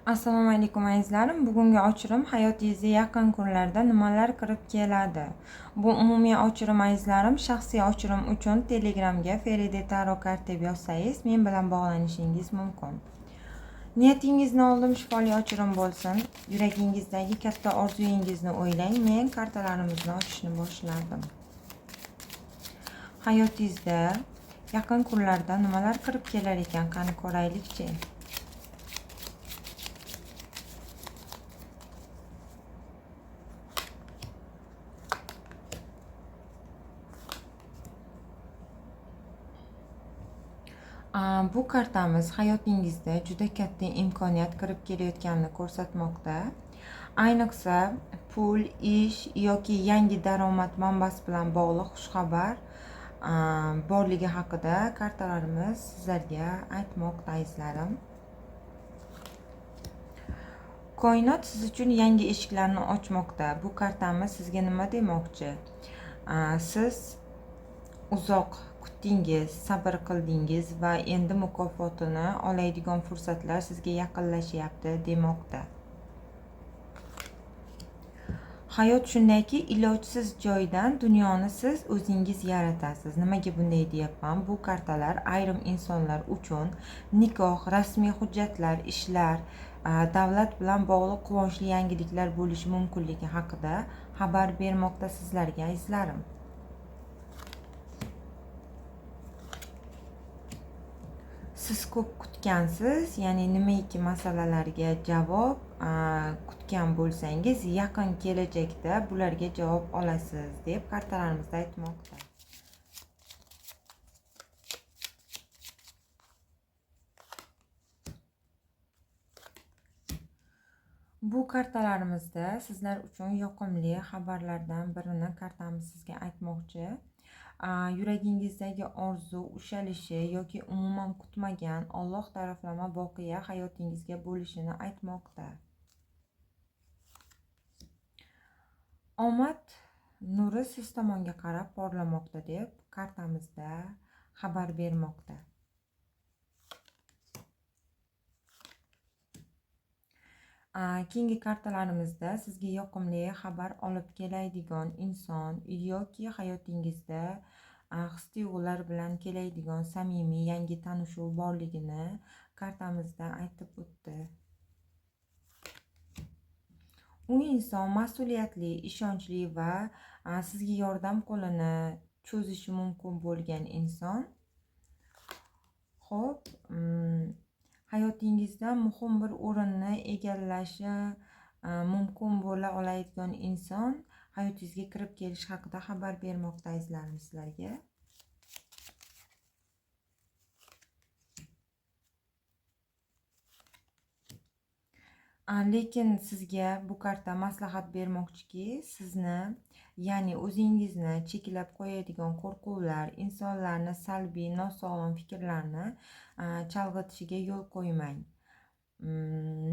Assalomu alaykum azizlarim. Bugungi ochirim hayotingizga yaqin kunlarda nimalar kirib keladi? Bu umumiy ochirim azizlarim. Shaxsiy ochirim uchun Telegramga Feride Tarot kart deb yozsangiz, men bilan bog'lanishingiz mumkin. Niyatingizni oldim, shifoli ochirim bo'lsin. Yuragingizdagi katta orzuyingizni o'ylang. Men kartalarimizni ochishni boshladim. Hayotingizda yaqin kunlarda nimalar kirib kelar ekan, qani ko'raylikchi. Bu kartamiz hayotingizda juda katta imkoniyat kirib kelayotganini ko'rsatmoqda. Ayniqsa pul, ish yoki yangi daromad manbasi bilan bog'liq xushxabar borligi haqida kartalarimiz sizlarga aytmoqda azizlarim. Koinot siz uchun yangi eshiklarni ochmoqda. Bu kartamiz sizga nima demoqchi? Siz uzoq kutdingiz, sabr qildingiz va endi mukofotini oladigan fursatlar sizga yaqinlashyapti demoqda. Hayot shundayki, ilojsiz joydan dunyoni siz o'zingiz yaratasiz. Nimaga bunday deyapman? Bu kartalar ayrim insonlar uchun nikoh, rasmiy hujjatlar, ishlar, davlat bilan bog'liq quvonchli yangiliklar bo'lishi mumkinligi haqida xabar bermoqda sizlarga azizlarim. Siz ko'p kutgansiz, ya'ni nimaiki masalalarga javob kutgan bo'lsangiz, yaqin kelajakda bularga javob olasiz deb kartalarimizda aytmoqda. Bu kartalarimizda sizlar uchun yoqimli xabarlardan birini kartamiz sizga aytmoqchi. Yuragingizdagi orzu ushalishi yoki umuman kutmagan Alloh taraflama voqea hayotingizga bo'lishini aytmoqda. Omad nuri siz tomonga qarab porlamoqda deb kartamizda xabar bermoqda. Keyingi kartalarimizda sizga yoqimli xabar olib keladigan inson yoki hayotingizda his-tuyg'ular bilan keladigan samimiy yangi tanishuv borligini kartamizda aytib o'tdi. U inson mas'uliyatli, ishonchli va sizga yordam qo'lini cho'zishi mumkin bo'lgan inson. Xo'p, hayotingizda muhim bir o'rinni egallashi mumkin bo'la oladigan inson hayotingizga kirib kelish haqida xabar bermoqda azizlarim sizlarga. Lekin sizga bu karta maslahat bermoqchiki, sizni, ya'ni o'zingizni cheklab qo'yadigan qo'rquvlar, insonlarni salbiy, nosog'lom fikrlarni chalg'itishiga yo'l qo'ymang.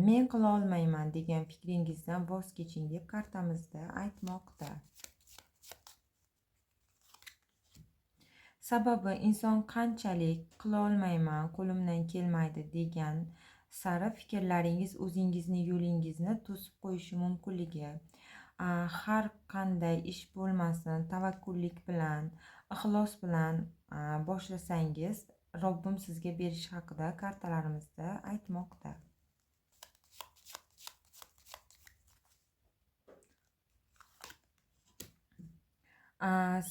Men qila olmayman degan fikringizdan voz keching deb kartamizda aytmoqda. Sababi inson qanchalik qila olmayman, qo'limdan kelmaydi degan sari fikrlaringiz o'zingizni yo'lingizni to'sib qo'yishi mumkinligi, har qanday ish bo'lmasin, tavakkullik bilan, ixlos bilan boshlasangiz, Robbim sizga berish haqida kartalarimizda aytmoqda.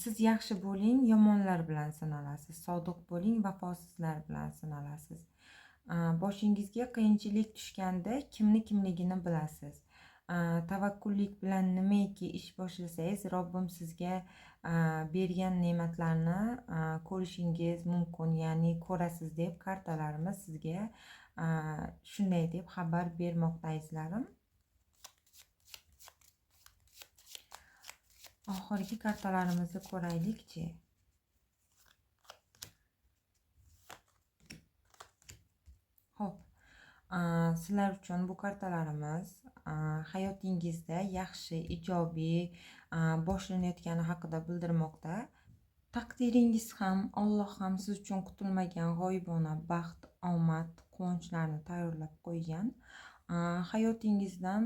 Siz yaxshi bo'ling, yomonlar bilan sinalasiz, sodiq bo'ling, vafosizlar bilan sinalasiz. Boshingizga qiyinchilik tushganda kimni kimligini bilasiz. Tavakkullik bilan nimaiki ish boshlasangiz, Robbim sizga bergan ne'matlarni ko'rishingiz mumkin, ya'ni ko'rasiz deb kartalarimiz sizga shunday deb xabar bermoqda azizlarim. Oxirgi kartalarimizni ko'raylikchi. Xo'p, sizlar uchun bu kartalarimiz hayotingizda yaxshi, ijobiy boshlanayotgani haqida bildirmoqda. Taqdiringiz ham, Alloh ham siz uchun kutilmagan g'oyibona baxt, omad, quvonchlarni tayyorlab qo'ygan. Hayotingizdan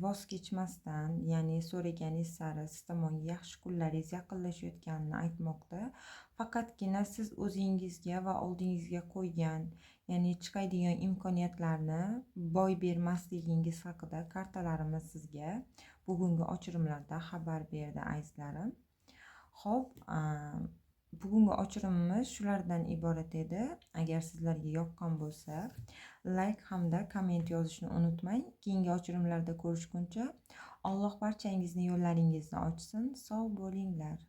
voz kechmasdan, ya'ni so'raganingiz sari siz tomonga yaxshi kunlaringiz yaqinlashayotganini aytmoqda. Faqatgina siz o'zingizga va oldingizga qo'ygan, ya'ni chiqadigan imkoniyatlarni boy bermasligingiz haqida kartalarimiz sizga bugungi ochirimlarda xabar berdi, azizlarim. Xo'p, bugungi ochirimimiz shulardan iborat edi. Agar sizlarga yoqqan bo'lsa, layk hamda komment yozishni unutmang. Keyingi ochirimlarda ko'rishguncha Alloh barchangizni yo'llaringizni ochsin. Sog' bo'linglar.